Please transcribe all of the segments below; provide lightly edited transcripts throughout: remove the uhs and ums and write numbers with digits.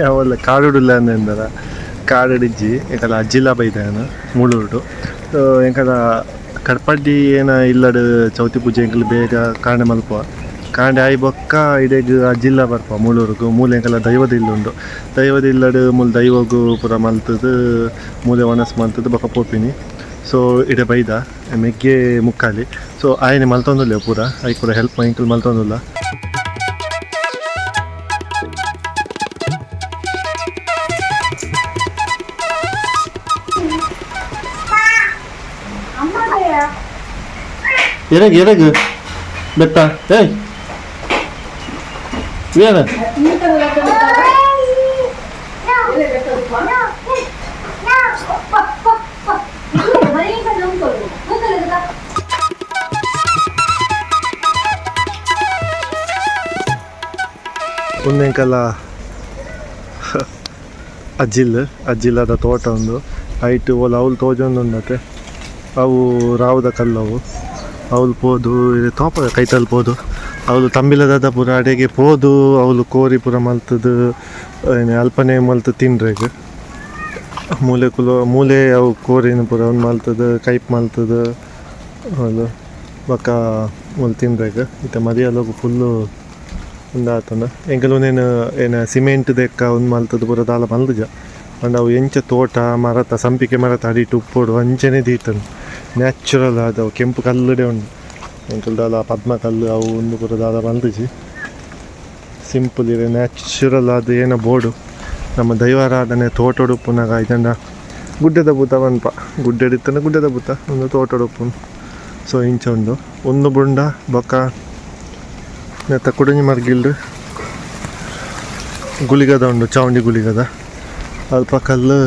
ಯಾವಲ್ಲ ಕಾಡುಡುಲ್ಲ ಅಂದರ ಕಾಡುಡಿಜ್ಜಿ ಎಂಕಲ ಅಜ್ಜಿಲ ಬೈದಾನ ಮೂಳೂರುಡು. ಎಂಕಲ ಕಡ್ಪಡ್ಡಿ ಏನ ಇಲ್ಲಡ್ ಚೌತಿ ಪೂಜೆ ಎಂಕಲು ಬೇಗ ಕಾಂಡೆ ಮಲ್ಪುವ. ಕಾಂಡೆ ಆಯಿ ಬೊಕ್ಕ ಇಡೆಗ್ ಅಜ್ಜಿಲ್ಲ ಬರ್ಪ ಮೂಳೂರುಗು. ಮೂಲೆ ಎಂಕಲ ದೈವದ ಇಲ್ಲುಂಡು. ದೈವದ ಇಲ್ಲಡ್ ಮೂಲು ದೈವಗು ಪೂರ ಮಲ್ತದು ಮೂಲೆ ಒಣಸ್ ಮಲ್ತದು ಬೊಕ್ಕ ಪೋಪಿನಿ. ಸೊ ಇಡೆ ಬೈದ ಮೆಗ್ಗೆ ಮುಕ್ಕಾಲಿ. ಸೊ ಆಯನೆ ಮಲ್ತೊಂದುಲ್ಲೆ ಪೂರ ಐಕ್ ಪೂರ ಹೆಲ್ಪ್ ಎಂಕಲ್ ಮಲ್ತೊಂದುಲ್ಲ. ಎರೆಗ್ ಎರೆಗ್ ಬೆತ್ತ ಏಯ್ ಏನ ಉಂದೆಂಕಲ ಅಜ್ಜಿಲ್ ಅಜ್ಜಿಲ್ಲದ ತೋಟ ಉಂದು. ಐಟ್ ಓಲ ಅವ್ಲು ತೋಜೊಂದುಂಡತೆ ಅವು ರಾವುದ ಕಲ್ಲವು. ಅವ್ಲು ಪೋದು ತೋಪ ಕೈತಲ್ ಪೋದು ಅವ್ಲು ತಂಬಿಲದಾದ ಪೂರ ಅಡೆಗೆ ಪೋದು ಅವ್ಲು ಕೋರಿ ಪೂರ ಮಲ್ತದು ಅಲ್ಪನೆ ಮಲ್ತು ತಿನ್ರೆಗ್. ಮೂಲೆ ಕುಲು ಮೂಲೆ ಅವು ಕೋರಿನ ಪೂರ ಒಂದು ಮಲ್ತದು ಕೈಪ್ ಮಲ್ತದು ಅವ್ಲು ಬೊಕ್ಕ ಮೂಲು ತಿನ್ರೆಗ್. ಇತ್ತೆ ಮರಿಯಲಗು ಫುಲ್ಲು ಉಂದಾತಂಡ ಎಂಕಲ್ ಒಂದೇನು ಏನ ಸಿಮೆಂಟ್ ದೆಕ್ಕ ಒಂದು ಮಲ್ತದು ಪೂರ ದಾಲ ಮಲ್ದುಜ. ಪಂಡ ಅವು ಎಂಚ ತೋಟ ಮರತ ಸಂಪಿಗೆ ಮರತ ಅಡಿಟ್ ಉಪ್ಪೊಡು ಅಂಚನೆ ದೀತಂಡು ನ್ಯಾಚುರಲ್ ಆದ ಅವು ಕೆಂಪು ಕಲ್ಲುಡೆ ಉಂಡು. ಎಂಕಲ್ ದಾಲ ಪದ್ಮ ಕಲ್ಲು ಅವು ಒಂದು ಪೂರ ದಾಲ ಮಲ್ದುಜಿ. ಸಿಂಪಲ್ ಇರೆ ನ್ಯಾಚುರಲ್ ಆದ ಏನ ಬೋಡು. ನಮ್ಮ ದೈವಾರಾಧನೆ ತೋಟೊಡು ಉಪ್ಪುನಗ ಇದಂಡ ಗುಡ್ಡೆದ ಭೂತ ಪನ್ಪ. ಗುಡ್ಡೆಡ್ ಇತ್ತಂಡ ಗುಡ್ಡೆದ ಭೂತ ಒಂದು ತೋಟೊಡು ಉಪ್ಪುನು. ಸೊ ಇಂಚ ಉಂಡು ಒಂದು ಬುಂಡ ಬೊಕ್ಕ ನೆತ್ತ ಕುಡಂಜಿ ಮರ್ಗಿಲ್ಡ್ ಗುಳಿಗದ ಉಂಡು ಚಾವಂಡಿ ಗುಳಿಗದ ಅಲ್ಪ ಕಲ್ಲು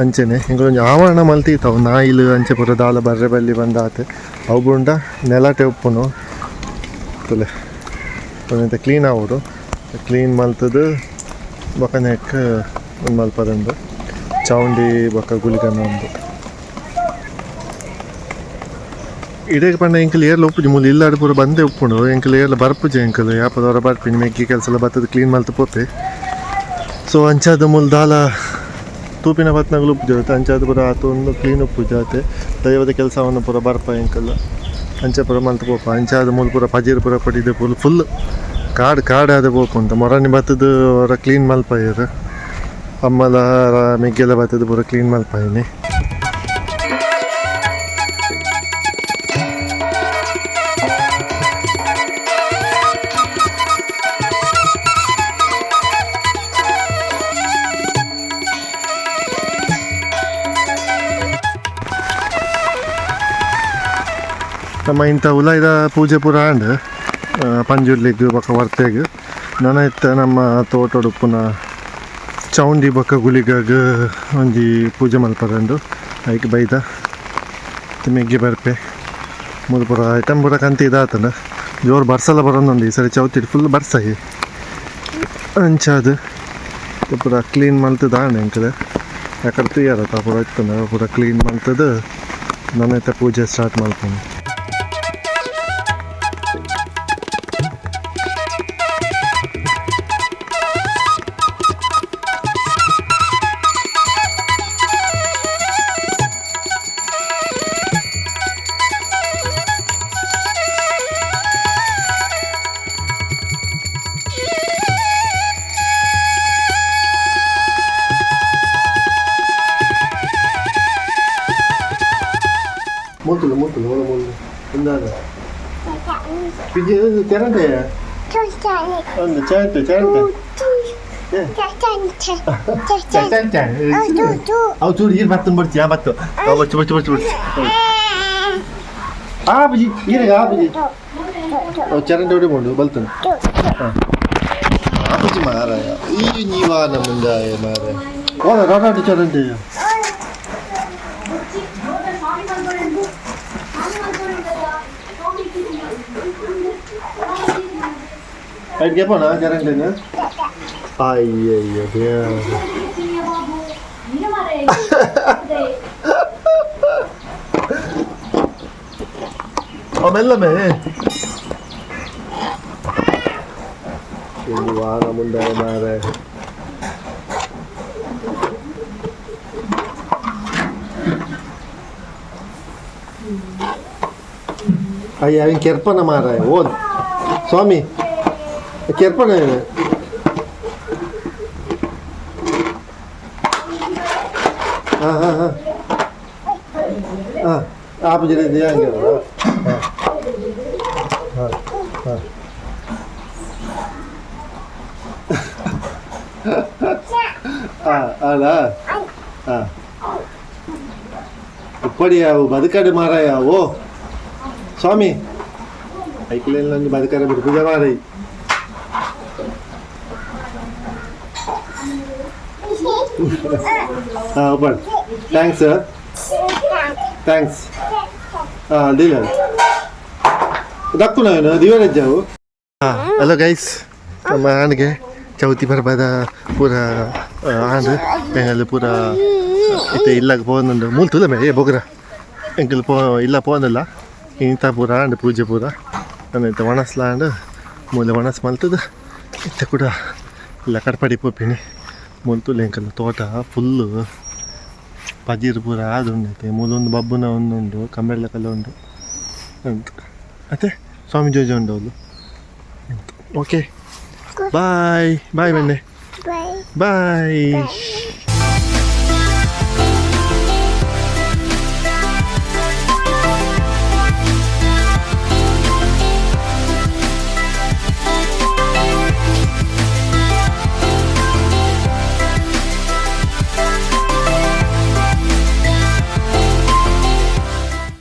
ಅಂಚೆನೆ ಎಂಕುಲು ಆವರಣ ಮಲ್ತೀತವು ನಾಯಿಲು ಅಂಚೆ ಪೂರ ದಾಲ ಬರ್ರೆ ಬಲ್ಲಿ ಬಂದಾತ್ ಅವು ಬುಂಡ ನೆಲಟೆ ಉಪ್ಪುನು ತುಲೆ ಒಂತೆ ಕ್ಲೀನ್ ಆವೊಡು. ಕ್ಲೀನ್ ಮಲ್ತದು ಬೊಕ ನೆಕ್ ಉಂದು ಮಲ್ಪದುಂಡು ಚಾವಂಡಿ ಬೊಕ್ಕ ಗುಳಿಗನ ಉಂಡು. ಇಡೆಗ್ ಪಂಡ ಎಂಕಲ್ ಏರ್ಲ ಉಪ್ಪುಜಿ ಮೂಲು ಇಲ್ಲಾಡ್ ಪೂರ ಬಂದೇ ಉಪ್ಪುಂಡು. ಎಂಕಲ್ ಏರ್ಲ ಬರ್ಪುಜಿ ಎಂಕಲ್ ಯಾಪದವರ ಬರ್ಪಿನಿ ಮೆಗ್ಗಿ ಕೆಲಸ ಎಲ್ಲ ಬತ್ತದ ಕ್ಲೀನ್ ಮಲ್ತು ಪೋಪೆ. ಸೊ ಅಂಚಾದ ಮೂಲು ದಾಲ ತೂಪಿನ ಬತ್ನಗಲು ಉಪ್ಪುಜಿ ಅಂಚಾದ ಪೂರ ಆತು ಒಂದು ಕ್ಲೀನ್ ಉಪ್ಪುಜಿ ಆತೆ ದೈವದ ಕೆಲಸವನ್ನು ಪೂರ ಬರ್ಪ ಎಂಕಲ್ ಅಂಚ ಪೂರ ಮಲ್ತು ಪೋಪ. ಅಂಚಾದ ಮೂಲು ಪೂರ ಪಜಿರ್ ಪೂರ ಪಡಿದೆ ಫುಲ್ ಫುಲ್ ಕಾಡು ಕಾಡಾದ ಪೋಪುಂಡು. ಮೊರನಿ ಬತ್ತದು ಹೊರ ಕ್ಲೀನ್ ಮಲ್ಪಾಯೆರ್ ಅಮ್ಮಲ ಮೆಗ್ಗೆಲ ಬತ್ತದು ಪೂರ ಕ್ಲೀನ್ ಮಲ್ಪಾಯಿನಿ. ನಮ್ಮ ಇಂಥ ಉಲಾಯಿದ ಪೂಜೆ ಪೂರ ಆಂಡ್ ಪಂಜುರ್ಲಿಗ್ ಬೊಕ್ಕ ವರ್ತೆಗ್ ನನ ಇತ್ತ ನಮ್ಮ ತೋಟೊಡುಪ್ಪುನ ಚೌಂಡಿ ಬೊಕ್ಕ ಗುಳಿಗಗ್ ಒಂಜಿ ಪೂಜೆ ಮಲ್ಪರಂಡು. ಐಕ್ ಬೈದ ಮೆಗ್ಗಿ ಬರ್ಪೆ ಮೂಲು ಪೂರ ಐಟಮ್ ಪೂರ ಕಂತಿ ಇದಾತಂಡ. ಜೋರು ಬರ್ಸಲ ಬರೋದುಂಡು ಈ ಸರಿ ಚೌತಿ ಫುಲ್ ಬರ್ಸಾಯಿ ಅಂಚಾದ್ ಪೂರ ಕ್ಲೀನ್ ಮಲ್ತದ ಆಂಡ್ ಎಂಕಲೆ ಯಾಕಡೆ ತೂಯರತ ಪೂರ ಇತ್ತಂಡ ಪೂರ ಕ್ಲೀನ್ ಮಲ್ತದು ನನ ಇತ್ತ ಪೂಜೆ ಸ್ಟಾರ್ಟ್ ಮಲ್ಪುನು. ಮೂತುಲು ಮೂತುಲು ಓಲ ಮೂಲು ಇಂದಾದ ಪಿಜಿ ತೆರಂಡೆ ಒಂದು ಚಾಂಟೆ ಚಾಂಟೆ ಚಾಂಟೆ ಅವು ಚೂರು ಈರು ಬತ್ತು ಬಡ್ತಿ ಆ ಬತ್ತು ಅವು ಬಚ್ಚು ಬಚ್ಚು ಬಚ್ಚು ಬಚ್ಚು ಆ ಬುಜಿ ಈರೆಗ ಆ ಬುಜಿ ಅವು ಚರಂಡಿ ಹೊಡಿ ಬೋಂಡು ಬಲ್ತನು ಹಾಂ ಆ ಬುಜಿ ಮಾರಾಯ ಈ ನೀವಾನ ಮುಂದಾಯ ಮಾರಾಯ ಓಲ ರಾಡಾಡಿ ಚರಂಡಿ ಐಟ್ಗೆ ಪೋಣ ಚರಂಡಿನ ಅಯ್ಯಯ್ಯೋ ದೇವ್ರೆ. ಮೆಲ್ಲಮೆ ವಾನ ಮುಂದೆ ಮಾರೆ. ಅಯ್ಯ, ಅವಿನ ಕೆರ್ಪನ ಮಾರಾಯ. ಓದ್ ಸ್ವಾಮಿ, ಕೆರ್ಪನ. ಹಾಂ ಹಾಂ ಹಾಂ ಹಾಂ ಆಪುಜಿ ಹಂಗೆ. ಹಾಂ ಹಾಂ ಹಾಂ ಹಾಂ ಅಲ್ಲ. ಹಾಂ, ಉಪ್ಪಡಿ ಅವು ಬದುಕಡು ಮಾರಾಯ. ಓ ಸ್ವಾಮಿ, ಐಕ್ಲೇನ್ ಒಂಜಿ ಬದುಕರೆ ಬಿಡ್ಪುಜ ಮಾರೈ. ಹಾಂ, ಉಪ್ಪಡ್. Thanks, thanks. ಹಾಂ, ದಿಲ್ಲ ದಕ್ಕುನ ದಿವರಜ್ಜವು. ಹಾಂ, ಹಲೋ ಗೈಸ್, ನಮ್ಮ ಆಣ್ಗೆ ಚೌತಿ ಪರ್ಬದ ಪೂರ ಆಂಡ್. ಎಂಗಲ್ ಪೂರ ಇತ್ತೆ ಇಲ್ಲಾಗ ಪೋವೊಂದುಂಡು. ಮೂಲು ತೂಲ ಮೇ, ಏ ಬೊಗ್ರ, ಎಂಕಲ್ ಪೋ ಇಲ್ಲ ಪೋವೊಂದಿಲ್ಲ. ಇಂತ ಪೂರ ಆಂಡ್, ಪೂಜೆ ಪೂರ ಇತ್ತೆ ಒಣಸ್ಲ ಆಂಡ್. ಮೂಲೆ ಒಣಸ್ ಮಲ್ತದ ಇತ್ತೆ ಕೂಡ ಇಲ್ಲ ಕಡ್ಪಡಿ ಪೋಪಿನಿ. ಮೂಲು ತೂಲೆ, ಎಂಕಲ್ನ ತೋಟ ಫುಲ್ಲು ಪಜಿರು ಪೂರ ಆದುಂಡು. ಇತ್ತೆ ಮೂಲೊಂದು ಬಬ್ಬುನ ಒಂದುಂಡು, ಕಂಬೆರ್ಲ ಕಲ್ಲ ಉಂಡು ಉಂಟು ಅತ್ತೆ. ಸ್ವಾಮಿ ಜೋಜ ಉಂಡು ಅವ್ಲು. ಓಕೆ, ಬಾಯ್ ಬಾಯ್ ಬನ್ನಿ. Bye. ಬಾಯ್.